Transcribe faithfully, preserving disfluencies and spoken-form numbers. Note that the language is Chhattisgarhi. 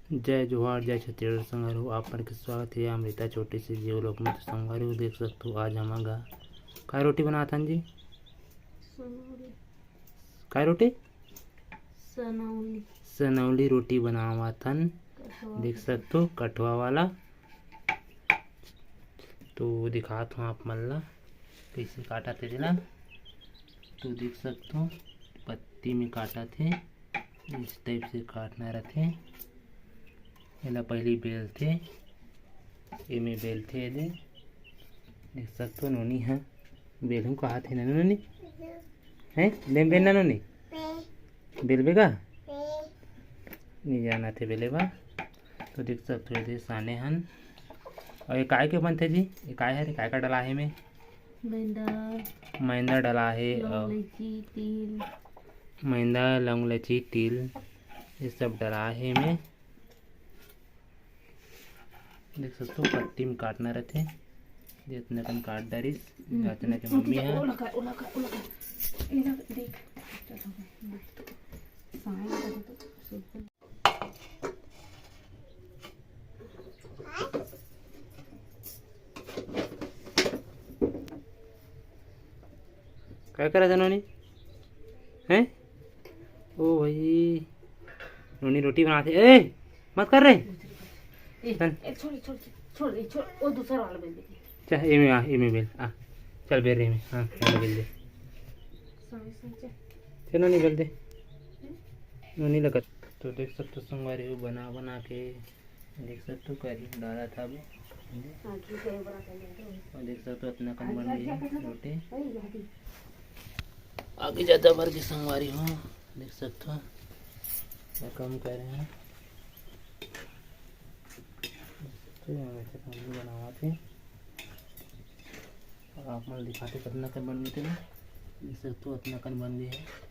जय जोहार, जय छत्तीसगढ़ संगवारी हो, आप मन के स्वागत हे अमृता छोटी सी जीव लोक में। तो संगवारी हो, देख सकथो आज हमन गा का रोटी बनात हन जी? का रोटी? सनौली। सनौली रोटी बनावत हन। कठवा देख सकथो कठवा वाला। तो दिखात हूँ आप मन ला कइसे काटत हे तेला। तो देख सकथो पत्ती में काटत हे, इस टाइप से काटना रथे। एला पहली बेलथे, एमे बेलथे एदे। देख सकथो नोनी ह बेलहूँ कहात हे ना नोनी? हैं? देम बेल ना नोनी? बेलबे का? नहीं जानत हे बेले बा। तो देख सकथो एदे साने हन। और ये काय के बनथे जी? ये काय हरे? काय का डला हे एमे? मैदा, मैदा डला हे लौंग, और इलायची, तिल। मैदा, लौंग, इलायची, तिल, ये सब डला हे एमे। देख सकथो पत्ती में काटना रथे, जितना कन काट डारिस, हम्म। जातना के मम्मी ह। ओला का, ओला का, ओला का। एला देख। साँय का तो सुपर। का करत हे नोनी? हैं? ओ भाई, नोनी रोटी बनात हे। ए, मत कर रे। ए, चल। ए, छोड़, छोड़, छोड़, ए, छोड़, वो दूसरा वाला बेल दे। चल, एमे आ, एमे बेल, आ। चल, बेल रे, एमे, हाँ, एमे बेल दे। सॉरी, सॉरी, चल। चल, नोनी बेल दे। नोनी लगत। तो देख सकथो संगवारी हो, बना, बना के देख सकथो करी डालत हवे। आँखी से बड़ा कर लेते हो। और देख सकथो अतना कन बन गई है रोटी। अरे, यहाँ भी। आगे जादा भर के संगवारी हो, देख सकथो। मैं कम कर रहे हैं। तो यहाँ से कम बनावा थे। और आप मन दिखाते कतना कन बन गए थे ना। देख सकथो अतना कन बन गए है।